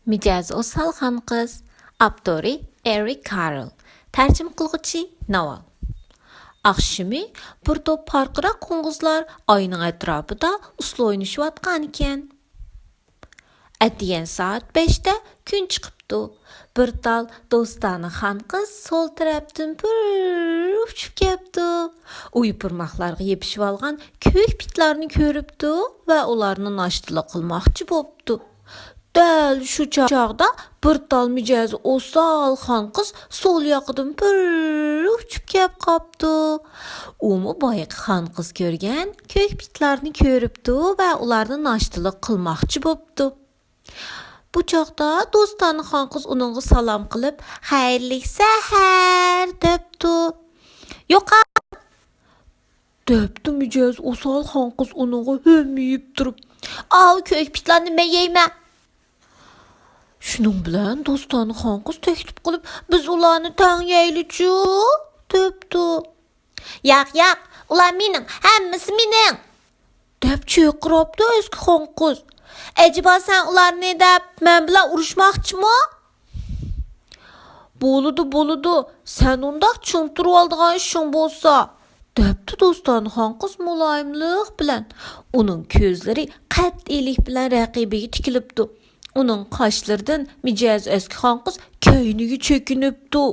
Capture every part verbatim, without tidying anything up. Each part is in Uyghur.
مىجەزى ئوسال خانقىز. ئاپتورى ئېرىك كارل. تەرجىمە قىلغۇچى ناۋال. ئاخشىمى بىر توپ پارقىراق قوڭغۇزلار ئاينىڭ ئەتراپىدا ئۇسسۇل ئوينىشىۋاتقانىكەن. ئەتىگەن سائەت بەشتە كۈن چىقىپتۇ. بىر تال دوستانە خانقىز سول تەرەپتىن پۇر ئۇچۇپ كەپتۇ. ئۇ يوپۇرماقلارغا يېپىشىۋالغان كۆك پىتلارنى كۆرۈپتۇ ۋە ئۇلارنى ناشتىلىق قىلماقچى بوپتۇ. دەل شۇ چاغدا بىر تال مىجەزى ئوسال خانقىز سول ياقىدىن پۇر ئۇچۇپ كەپ قاپتۇ. ئۇمۇ بايىقى خانقىز كۆرگەن كۆك پىتلارنى كۆرۈپتۇ ۋە ئۇلارنى ناشتىلىق قىلماقچى بوپتۇ. بۇ چاغدا دوستانە خانقىز ئۇنىڭغا سالام قىلىپ، «خەيرلىك سەھەر» دەپتۇ. «يوقال!» دەپتۇ مىجەزى ئوسال خانقىز ئۇنىڭغا ھۆمىيىپ تۇرۇپ. «ئاۋۇ كۆك پىتلارنى مەن يەيمەن.» شۇنىڭ بىلەن دوستانە خانقىز تەكلىپ قىلىپ، «بىز ئۇلارنى تەڭ يەيلىچۇ» دەپتۇ. «ياق، ياق، ئۇلار مېنىڭ، ھەممىسى مېنىڭ!» دەپ چىرقىراپتۇ ئەسكى خانقىز. «ئەجەبا سەن ئۇلارنى دەپ مەن بىلەن ئۇرۇشماقچىمۇ؟» «بولىدۇ، بولىدۇ، سەن ئۇنداق چۈشىنىپ تۇرۇۋالىدىغان ئىشىڭ بولسا» دەپتۇ دوستانە خانقىز مۇلايىملىق بىلەن. ئۇنىڭ كۆزلىرى قەتئىيلىك بىلەن رەقىبىگە تىكىلىپتۇ. ئۇنىڭ قاشلىرىدىن مىجەزى ئەسكى خانقىز كەينىگە چېكىنىپتۇ.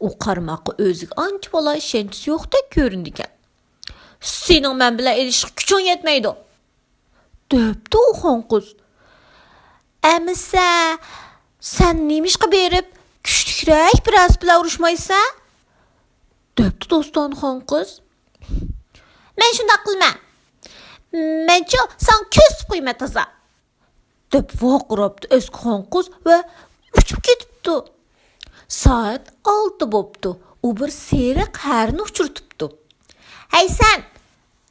ئۇ قارىماققا ئۆزىگە ئانچە بالا ئىشەنچىسى يوقتەك كۆرۈنىدىكەن. «سېنىڭ مەن بىلەن ئېلىشىشقا كۈچۈڭ يەتمەيدۇ» دەپتۇ ئۇ خانقىز. «ئەمىسە، سەن نېمىشقا بېرىپ كۈچلۈكرەك بىرەرسى بىلەن ئۇرۇشمايسەن؟» دەپتۇ دوستانە خانقىز. «مەن شۇنداق قىلىمەن. مەنچۇ ساڭا كۆرسىتىپ قويىمەن تازا» دەپ ۋارقىراپتۇ ئەسكى خانقىز ۋە ئۇچۇپ كېتىپتۇ. سائەت ئالتە بوپتۇ. ئۇ بىر سېرىق ھەرىنى ئۇچرىتىپتۇ. «ھەي سەن!»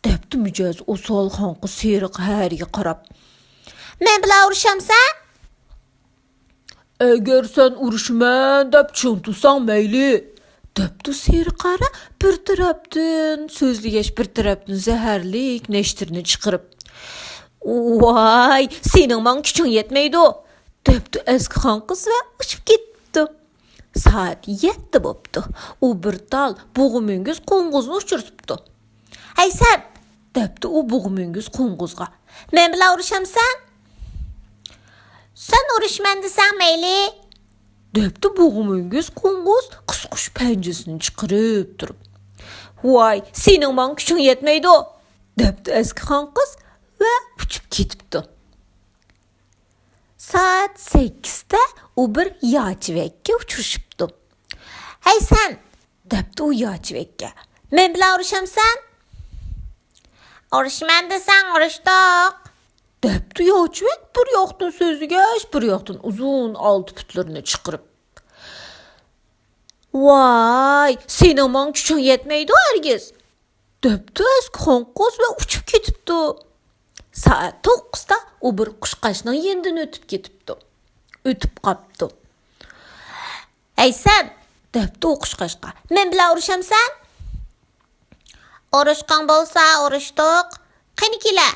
دەپتۇ مىجەزى ئوسال خانقىز سېرىق ھەرىگە قاراپ. «مەن بىلەن ئۇرۇشامسەن؟» «ئەگەر سەن ئۇرۇشىمەن دەپ چىڭ تۇرساڭ مەيلى» دەپتۇ سېرىق ھەرە بىر تەرەپتىن سۆزلىگەچ بىر تەرەپتىن زەھەرلىك نەشتىرىنى چىقىرىپ. «ۋاي، سېنىڭ ماڭا كۈچۈڭ يەتمەيدۇ» دەپتۇ ئەسكى خانقىز ۋە ئۇچۇپ كېتىپتۇ. سائەت يەتتە بوپتۇ. ئۇ بىر تال بۇغا مۈڭگۈز قوڭغۇزنى ئۇچرىتىپتۇ. «ھەي سەن!» دەپتۇ ئۇ بۇغا مۈڭگۈز قوڭغۇزغا. «مەن بىلەن ئۇرۇشامسەن؟» «سەن ئۇرۇشىمەن دېسەڭ مەيلى» دەپتۇ بۇغا مۈڭگۈز قوڭغۇز قىسقۇچ پەنجىسىنى چىقىرىپ تۇرۇپ. «ۋاي، سېنىڭ ماڭا كۈچۈڭ يەتمەيدۇ» دەپتۇ ئەسكى خانقىز ۋە ئۇچۇپ كېتىپتۇ. سائەت سەككىزدە ئۇ بىر ياچىۋەككە ئۇچرىشىپتۇ. «ھەي سەن!» دەپتۇ ئۇ ياچىۋەككە. «مەن بىلەن ئۇرۇشامسەن؟» «ئۇرۇشىمەن دېسەڭ ئۇرۇشتۇق» دەپتۇ ياچىۋەك بىر ياقتىن سۆزلىگەچ بىر ياقتىن ئۇزۇن ئالتە پۇتلىرىنى چىقىرىپ. «ۋاي، سېنىڭ ماڭا كۈچۈڭ يەتمەيدۇ ھەرگىز» دەپتۇ ئەسكى خانقىز ۋە ئۇچۇپ كېتىپتۇ. سائەت توققۇزدا ئۇ بىر قۇشقاچنىڭ يېنىدىن ئۆتۈپ كېتىپتۇ. ئۆتۈپ قاپتۇ. «ھەي سەن!» دەپتۇ ئۇ قۇشقاچقا. «مەن بىلەن ئۇرۇشامسەن؟» «ئۇرۇشقاڭ بولسا ئۇرۇشتۇق. قېنى كېلە!»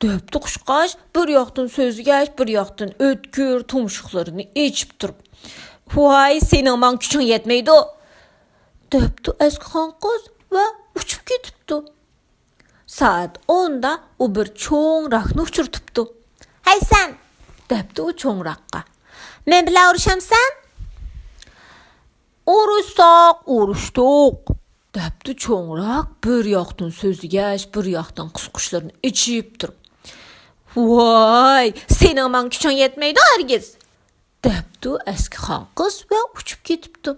دەپتۇ قۇشقاچ بىر ياقتىن سۆزلىگەچ بىر ياقتىن ئۆتكۈر تۇمشۇقلىرىنى ئېچىپ تۇرۇپ. «ۋاي، سېنىڭ ماڭا كۈچۈڭ يەتمەيدۇ» دەپتۇ ئەسكى خانقىز ۋە ئۇچۇپ كېتىپتۇ. سائەت ئوندا ئۇ بىر چوڭ راكنى ئۇچرىتىپتۇ. «ھەي سەن!» دەپتۇ ئۇ چوڭ راكقا. «مەن بىلەن ئۇرۇشامسەن؟» «ئۇرۇشساق ئۇرۇشتۇق» دەپتۇ چوڭ راك بىر ياقتىن سۆزلىگەچ بىر ياقتىن قىسقۇچلىرىنى ئېچىپ تۇرۇپ. «ۋاي، سېنىڭ ماڭا كۈچۈڭ يەتمەيدۇ ھەرگىز» دەپتۇ ئەسكى خانقىز ۋە ئۇچۇپ كېتىپتۇ.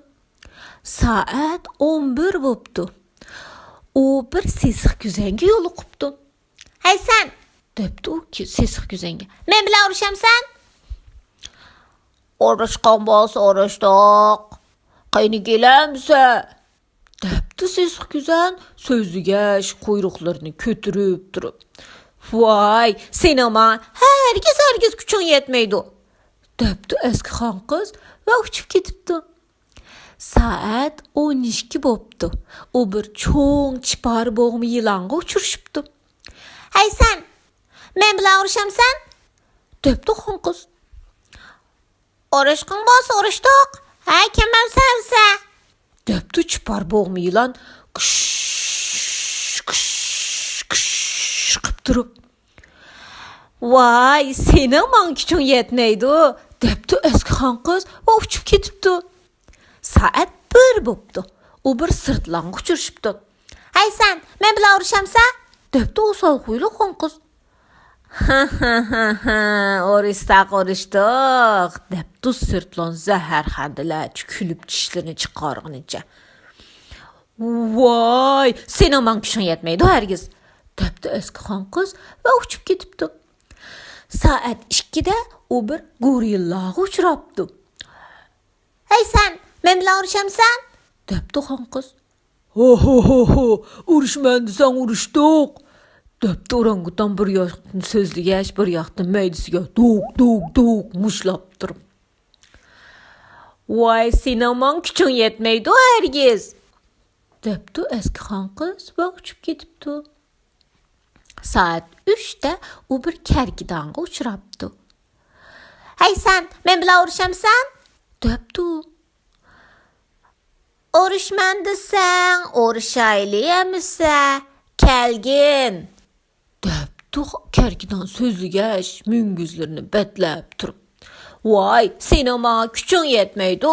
سائەت ئون بىر بوپتۇ. ئۇ بىر سېسىق كۈزەنگە يولۇقۇپتۇ. «ھەي سەن!» دەپتۇ ئۇ كۈ-، سېسىق كۈزەنگە. «مەن بىلەن ئۇرۇشامسەن؟» «ئۇرۇشقاڭ بولسا ئۇرۇشتۇق. قېنى كېلەمسە!» دەپتۇ سېسىق كۈزەن سۆزلىگەچ قۇيرۇقلىرىنى كۆتۈرۈپ تۇرۇپ. «ۋاي، سېنىڭ ماڭا ھەرگىز، ھەرگىز كۈچۈڭ يەتمەيدۇ» دەپتۇ ئەسكى خانقىز ۋە ئۇچۇپ كېتىپتۇ. سائەت ئون ئىككى بوپتۇ. ئۇ بىر چوڭ چىپارا بوغما يىلانغا ئۇچرىشىپتۇ. «ھەي سەن، مەن بىلەن ئۇرۇشامسەن؟» دەپتۇ خانقىز. ئۇرۇشقۇڭ بولسا ئۇرۇشتۇق، ھە، كىم ئەمسە ئەمسە. دەپتۇ چىپار بوغما يىلان كۈش، كۈش، كۈش قىپ تۇرۇپ. ۋاي، سېنىڭ ماڭا كۈچۈڭ يەتمەيدۇ، دەپتۇ ئەسكى خان قىز ۋە ئۇچۇپ كېتىپتۇ. سائەت بىر بوپتۇ. ئۇ بىر سىرتلانغا ئۇچرىشىپتۇ. ھەي سەن، مەن بىلەن ئۇرۇشامسەن؟ دەپتۇ ئوسال خۇيلۇق خان قىز. ھە، ھە، ھە، ھە، ئۇرۇشساق ئۇرۇشتۇق، دەپتۇ سىرتلان زەھەرخەندىلەرچە كۈلۈپ چىشلىرىنى چىقارغىنىچە. ۋاي، سېنىڭ ماڭا كۈچۈڭ يەتمەيدۇ ھەرگىز، دەپتۇ ئەسكى خان قىز ۋە ئۇچۇپ كېتىپتۇ. سائەت ئىككىدە ئۇ بىر گورىللاغا ئۇچراپتۇ. ھەي سەن، مەن بىلەن ئۇرۇشامسەن؟ دەپتۇ خان قىز. ھو، ھو، ھو، ھو، ئۇرۇشمەن دېسەڭ ئۇرۇشتۇق، دەپتۇ ئورانگۇتان بىر ياقتىن سۆزلىگەچ، بىر ياقتىن مەيدىسىگە دوك، دوك، دوك مۇشلاپ تۇرۇپ. ۋاي، سېنىڭ ماڭا كۈچۈڭ يەتمەيدۇ ھەرگىز، دەپتۇ ئەسكى خان قىز ۋە ئۇچۇپ كېتىپتۇ. سائەت ئۈچتە ئۇ بىر كەركىدانغا ئۇچراپتۇ. ھەي سەن، مەن بىلەن ئۇرۇشامسەن؟ دەپتۇ. ئۇرۇشمەن دېسەڭ، ئۇرۇشايلى ئەمىسە، كەلگىن، دەپتۇ كەركىدان سۆزلىگەچ، مۈڭگۈزلىرىنى بەتلەپ تۇرۇپ. ۋاي، سېنىڭ ماڭا كۈچۈڭ يەتمەيدۇ،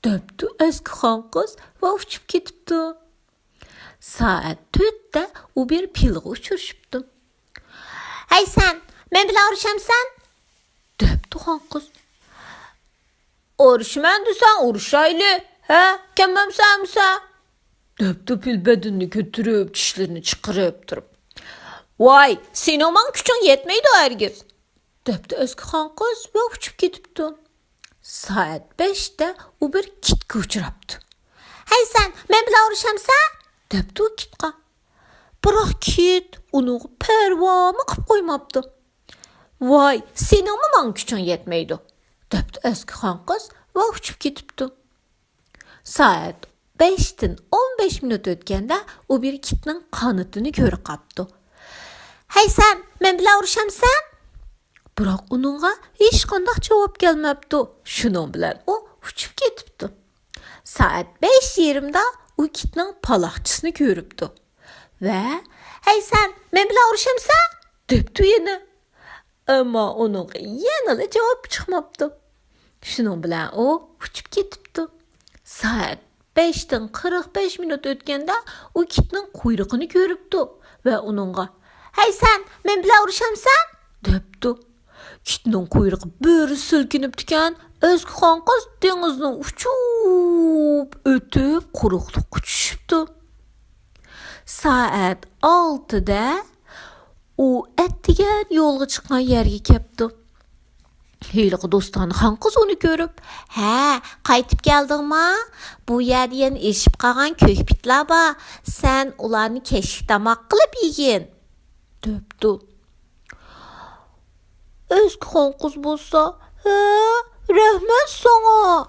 دەپتۇ ئەسكى خان قىز ۋە ئۇچۇپ كېتىپتۇ. سائەت تۆتتە ئۇ بىر پىلغا ئۇچرىشىپتۇ. ھەي سەن، مەن بىلەن ئۇرۇشامسەن؟ دەپتۇ خان قىز. ئۇرۇشىمەن دېسەڭ ئۇرۇشايلى، ھە، كەممەمسە ئەمسە، دەپتۇ پىل بەدىنىنى كۆتۈرۈپ، چىشلىرىنى چىقىرىپ تۇرۇپ. ۋاي، سېنىڭ ماڭا كۈچۈڭ يەتمەيدۇ ھەرگىز، دەپتۇ ئەسكى خان قىز ۋە ئۇچۇپ كېتىپتۇ. سائەت بەشتە ئۇ بىر كىتكە ئۇچراپتۇ. ھەي سەن، مەن بىلەن ئۇرۇشامسەن؟ دەپتۇ كىتقا. بىراق كىت ئۇنىڭغا پەرۋامۇ قىپ قويماپتۇ. ۋاي، سېنىڭمۇ ماڭا كۈچۈڭ يەتمەيدۇ، دەپتۇ ئەسكى خان قىز ۋە ئۇچۇپ كېتىپتۇ. سائەت بەشتىن ئون بەش مىنۇت ئۆتكەندە ئۇ بىر كىتنىڭ قانىتىنى كۆرۈپ قاپتۇ. ھەي سەن، مەن بىلەن ئۇرۇشامسەن؟ بىراق ئۇنىڭغا ھېچقانداق جاۋاب كەلمەپتۇ. شۇنىڭ بىلەن ئۇ ئۇچۇپ كېتىپتۇ. سائەت بەش يېرىمدا ئۇ كىتنىڭ پالاقچىسىنى كۆرۈپتۇ. ۋە، ھەي سەن، مەن بىلەن ئۇرۇشامسەن؟ دەپتۇ يەنە. ئەمما ئۇنىڭغا يەنىلا جاۋاب چىقماپتۇ. شۇنىڭ بىلەن ئۇ ئۇچۇپ كېتىپتۇ. سائەت بەشتىن قىرىق بەش مىنۇت ئۆتكەندە ئۇ كىتنىڭ قۇيرۇقىنى كۆرۈپتۇ ۋە ئۇنىڭغا، ھەي سەن، مەن بىلەن ئۇرۇشامسەن؟ دەپتۇ. كىتنىڭ قۇيرۇقى بىر سىلكىنىپتىكەن، ئەسكى خان قىز دېڭىزنى ئۇچۇپ ئۆتۈپ قۇرۇقلۇققا چۈشۈپتۇ. سائەت ئالتىدە ئۇ ئەتىگەن يولغا چىققان يەرگە كەپتۇ. ھېلىقى دوستانە خان قىز ئۇنى كۆرۈپ، ھە، قايتىپ كەلدىڭما؟ بۇ يەردە يەنە ئېشىپ قالغان كۆكپىتلەر بار، سەن ئۇلارنى كەچلىك تاماق قىلىپ يېگىن، دەپتۇ. ئەسكى خان قىز بولسا، ھە، رەھمەت ساڭا،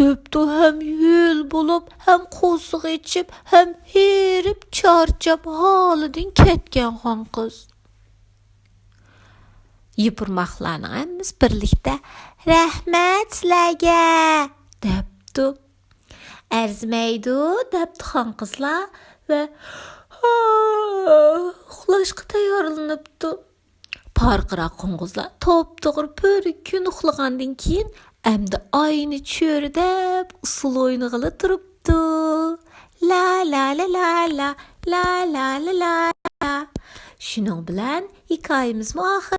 دەپتۇ ھەم ھۆل بولۇپ، ھەم قورسىقى ئېچىپ، ھەم ھېرىپ چارچاپ ھالىدىن كەتكەن خان قىز. يوپۇرماقلارنىڭ ھەممىسى بىرلىكتە، رەھمەت سىلەرگە، دەپتۇ. ئەرزىمەيدۇ، دەپتۇ خان قىزلار ۋە ئۇخلاشقا تەييارلىنىپتۇ. پارقىراق قوڭغۇزلار توپتوغرا بىر كۈن ئۇخلىغاندىن كېيىن، ئەمدى ئاينى چۆرىدەپ ئۇسسۇل ئوينىغىلى تۇرۇپتۇ. لا، لا، لا، لا، لا، لا، لا، لا، لا، لا. شۇنىڭ بىلەن ھېكايىمىزمۇ ئاخىر.